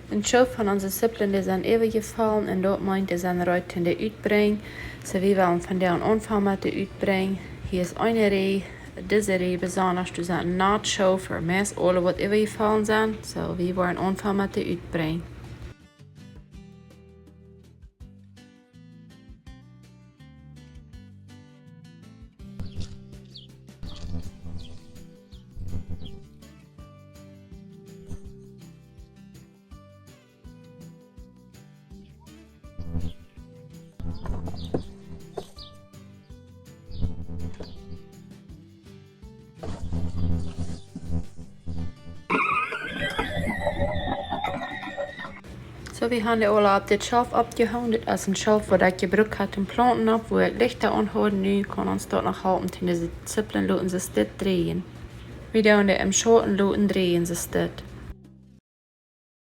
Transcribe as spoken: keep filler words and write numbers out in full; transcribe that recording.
Een Schoof von onse Zippeln, dee sent äwajefaulen un daut meent, dee sent reed toom de utbrinjen. Soo, wie wellen vondoag aunfangen met de utbrinjen. Hia es eene Rieej, dise Rieej besonda, doa sent een Schoof fa meist aule waut äwajefaulen sent. Soo, wie woaren aunfangen met de utbrinjen. Soo, wie haben dee aula opp dit Schoof oppjehongen. Dit es een Schoof waut ekj jebrukt haud toom Plaunten opp, wua ekj Lichta aun haud. Nu kaun ons daut noch halpen, toom dise Zippeln loten soo dit dreien. Wie doonen dee em Schauten loten dreien, soo dit.